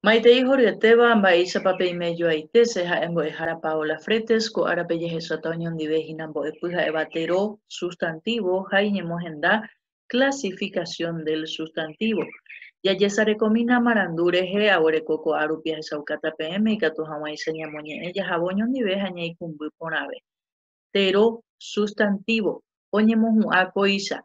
Maitei horyetéva, mba'éichapa peime joaite, che ha'e mbo'ehára Paola Fretes, ko árape jahecháta oñondive hína mbo'epy ha'éva tero, sustantivo, ha iñemohenda, clasificación del sustantivo. Jajesarekomína marandu rehe, aguereko ko'a rupi ahechaukáta peẽme ikatu hag̃uáicha ñamoñe'ẽ jahávo oñondive ha ñaikũmby porãve. Tero, sustantivo, oñemohu'ã kóicha,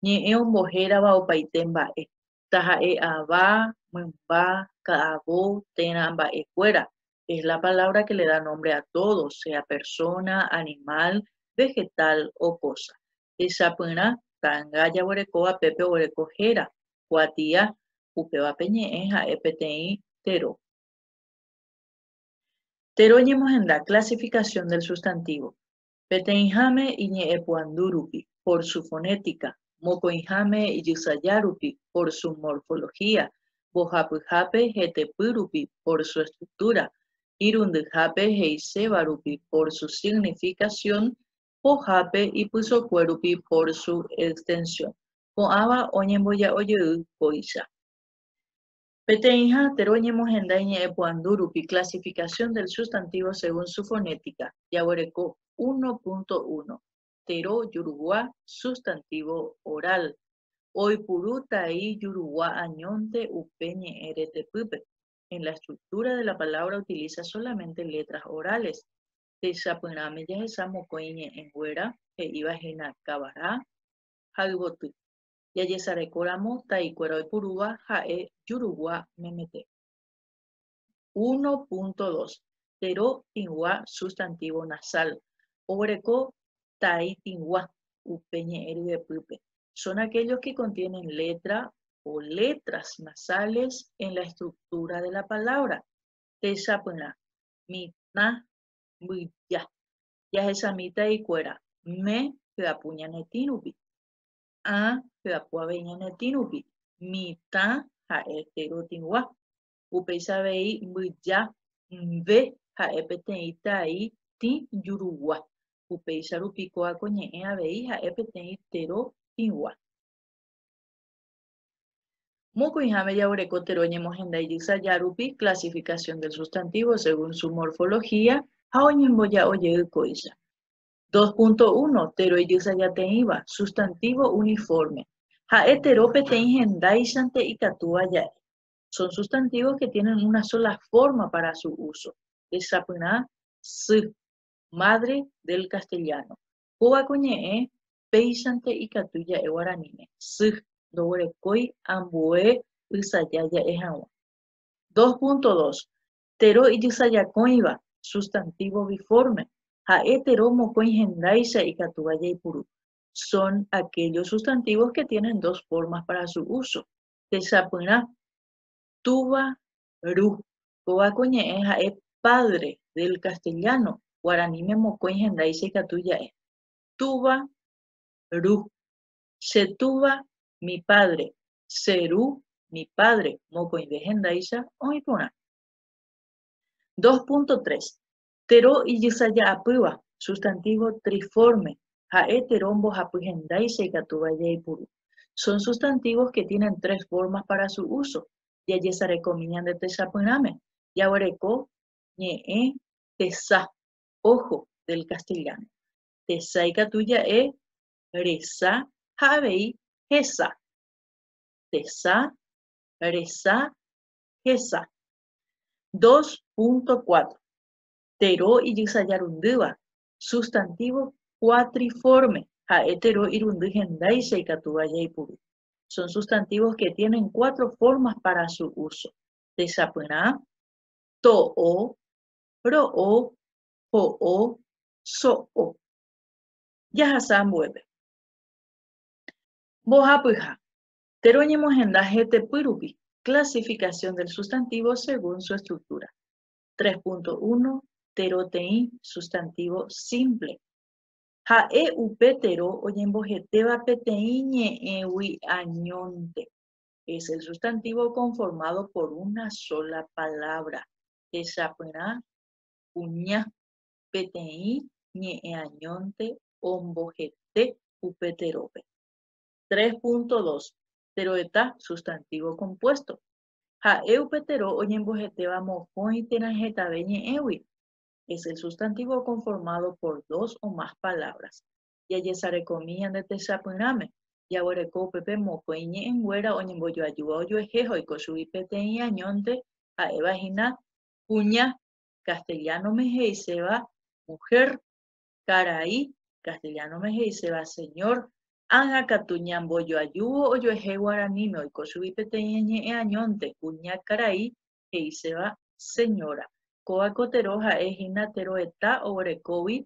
ñe'ẽ ombohérava opaite mba'e. Taha'e ava, mymba, ka'avo térã mba'ekuéra, es la palabra que le da nombre a todo, sea persona, animal, vegetal o cosa. Techapyrã, ta'anga jaguerekóva pépe oguereko héra, kuatia, upéva pe ñe'ẽ ha'e peteĩ tero. Tero ñemohenda, clasificación del sustantivo. Peteĩháme iñe'ẽpuandu rupi, por su fonética, mokõiháme ijysaja rupi, por su morfología, mbohapyhápe hetepy rupi, por su estructura, irundyhápe he'iséva rupi, por su significación, pohápe ipysokue rupi, por su extensión. Ko'ãva oñemboja'ojey kóicha. Peteĩha tero oñemohenda iñe'ẽpuandu rupi Clasificación del sustantivo según su fonética, jaguereko 1.1. Tero jurugua, sustantivo oral. Oipuru tai jurugua añónte upe ñe'ẽ retepýpe. En la estructura de la palabra utiliza solamente letras orales. Techapyrãme jahecha mokõi ñe'ẽnguéra he'íva hína kavara ha yvoty. Jajesarekóramo taikuéra oipurúva ha'e jurugua memete. 1.2. Tero tĩgua sustantivo nasal. Oguereko tai tĩgua upe ñe'ẽ ryepýpe. Son aquellos que contienen letra o letras nasales en la estructura de la palabra. Techapyrã, mitã, mbyja. Jahechami taikuéra, me hyapu ñane tĩ rupi. Ã hyapu avei ñane tĩ rupi, mitã ha'e tero tĩgua. Upéicha avei mbyja mve ha'e peteĩ tai tĩ jurugua. Upéicha rupi kóa ko ñe'ẽ avei ha'e peteĩ tero tĩgua. Mokõiháme jaguereko tero ñemohenda ijysaja rupi, clasificación del sustantivo según su morfología, ha oñemboja'o jey kóicha. 2.1 Tero ijysajateĩva, sustantivo uniforme. Ha'e tero peteĩ hendáichante ikatúva ja'e. Son sustantivos que tienen una sola forma para su uso. Techapyrã, sy, madre del castellano. Kóva ko ñe'ẽ péichante ikatu ja'e guaraníme, sy, ndoguerekói ambue ysaja ja'e hag̃ua. 2.2 Tero ijysajakõiva, sustantivo biforme, ha'e tero mokõi hendáicha ikatúva jaipuru. Son aquellos sustantivos que tienen dos formas para su uso. Techapyrã, túva, ru. Kóva ko ñe'ẽ ha'e padre del castellano, guaraníme mokõi hendáicha ikatu ja'e. Túva, ru. Che túva, mi padre. Che ru, mi padre, mokõive hendáicha oĩ porã. 2.3. Tero ijysaja'apýva, sustantivo triforme, ha'e tero mbohapy hendáicha ikatúva jaipuru. Son sustantivos que tienen tres formas para su uso. Jajesarekomi ñande techapyrãme, jaguereko ñe'ẽ tesa, ojo, del castellano. Tesa ikatu ja'e resa ha avei hesa. Tesa, resa, hesa. 2.4. Tero ijysajarundýva, sustantivo cuatriforme, ha'e tero irundy hendáicha ikatúva jaipuru. Son sustantivos que tienen cuatro formas para su uso. Techapyrã, to'o, ro'o, ho'o, so'o. Jahasa ambuépe. Mbohapyha. Tero oñemohenda hetepy rupi. Clasificación del sustantivo según su estructura. 3.1 Teroteĩ, sustantivo simple. Ha'e upe tero oñembohetéva peteĩ ñe'ẽgui añónte. Es el sustantivo conformado por una sola palabra. Techapyrã, kuña. Peteĩ ñe'ẽ añónte ombohete upe terópe. 3.2 Teroeta, sustantivo compuesto. Ha'e upe tero oñembohetéva mokõi térã hetave ñe'ẽgui. Es el sustantivo conformado por dos o más palabras. Jajesarekomi ñande techapyrãme, jaguereko upépe mokõi ñe'ẽnguéra oñembojoajúva ojuehe ha oiko chugui peteĩ añónte ha'éva hína kuña, castellano-me he'iséva mujer, karai, castellano-me he'iséva señor, ág̃a katu ñambojoajúvo ojuehe guaraníme oiko chugui peteĩ ñe'ẽ añónte, kuña karai he'iséva señora. Kóva ko tero ha'e hína teroeta oguerekógui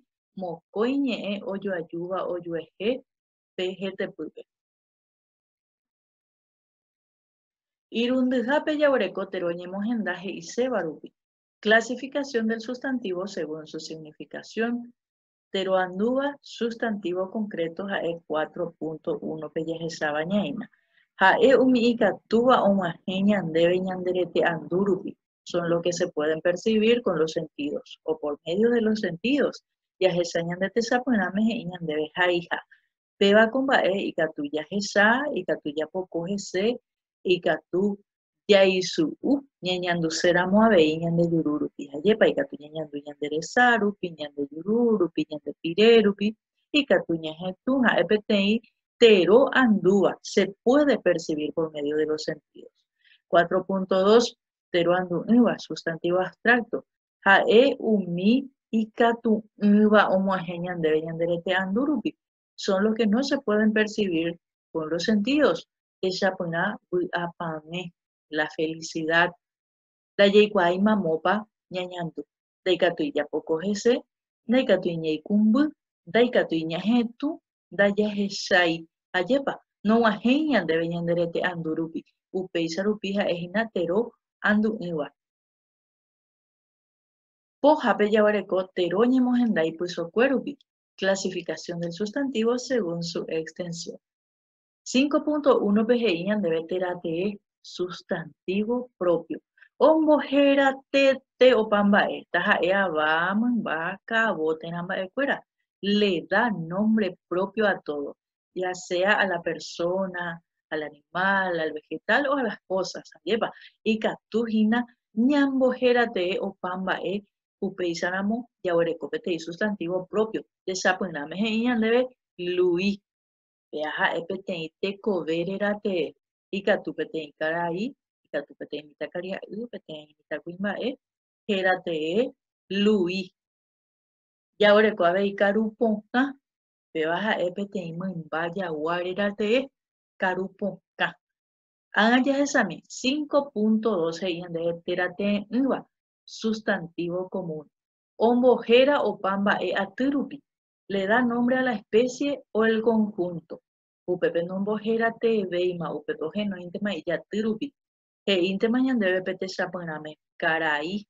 mokõi ñe'ẽ ojoajúva ojuehe pe hetepýpe. Irundyhápe jaguereko tero ñemohenda he'iséva rupi. Clasificación del sustantivo según su significación. Tero andúva, sustantivo concreto ha'e 4.1 pe jahecháva ñaína. Ha'e umi ikatúva og̃uahẽ ñandéve ñande rete andu rupi, son lo que se pueden percibir con los sentidos, o por medio de los sentidos. Jahecha ñande techapyrãme he'i ñandéve haiha. Péva ko mba'e ikatu jahecha, ikatu japoko hese, ikatu jaisu'u ñañanduséramo avei ñande juru rupi. Ajépa ikatu ñañandu ñande resa rupi, ñande juru rupi, ñande pire rupi, ikatu ñahetũ ha'e peteĩ tero andúva, se puede percibir por medio de los sentidos. 4.2 Tero andu'ỹva, sustantivo abstracto, ha'e umi ikatu'ỹva og̃uahẽ ñandéve ñande rete andu rupi, son los que no se pueden percibir con los sentidos, techapyrã vy'apavẽ, la felicidad, ndajaikuaái mamópa ñañandu, ndaikatúi japoko hese, ndaikatúi ñaikũmby, ndaikatúi ñahetũ, ndajahechái, ajépa, nog̃uahẽi ñandéve ñande rete andu rupi, upéicha rupi ha'e hína tero andu'ỹva. Pohápe jaguereko tero ñemohenda ipysokue rupi, Clasificación del sustantivo según su extensión. 5.1 pe he'i ñandéve térã tee, sustantivo propio. Ombohéra tete opa mba'e, taha'e ava, mymba, ka'avo térã mba'ekuéra. Le da nombre propio a todo, ya sea a la persona, al animal, al vegetal o a las cosas. Ajépa, ikatu hína ñambohéra tee opa mba'e Upéicharamo jaguereko peteĩ sustantivo propio. Techapyrãme he'i ñandéve Lui. Péa ha'e peteĩ tekove réra tee. Ikatu peteĩ karai, ikatu peteĩ mitãkaria'y, peteĩ mitãkuimba'e, héra tee Lui. Jaguereko avei karupokã. Péva ha'e peteĩ mymba jagua réra tee, karupokã. Ág̃a jahechami, 5.2 he'i ñandéve téra tee'ỹva, sustantivo común. Ombohéra opa mba'e aty rupi. Le da nombre a la especie o el conjunto. Upépe nombohéra teevéima, upépe ohenóintema ijaty rupi. He'íntema ñandéve pe techapyrãme, karai,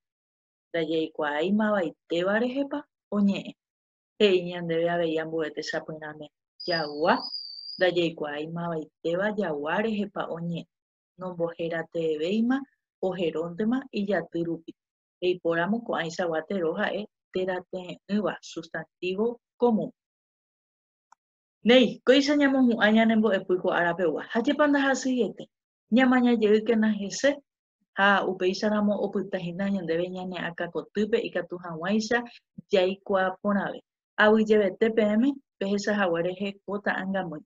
ndajaikuaái mavaitéva rehepa oñe'ẽ. He'i ñandéve avei ambue techapyrãme, jagua, ndajaikuaái mavaitéva jagua rehepa oñe'ẽ. Nomboherateevéima oheróntema ijaty rupi. Eipóramo ko'ãichagua tero ha'e teratee'ỹva, sustantivo común. Néi, kóicha ñamohu'ã ñane mbo'epy ko ára pegua. Ha jepa ndahasyiete. Ñamaña jeýkena hese ha upéicharamo opyta hína ñandéve ñane akãkotýpe ikatu hag̃uáicha jaikuaa porãve. Aguyjevete peẽme pehecha hague rehe ko ta'angamýi.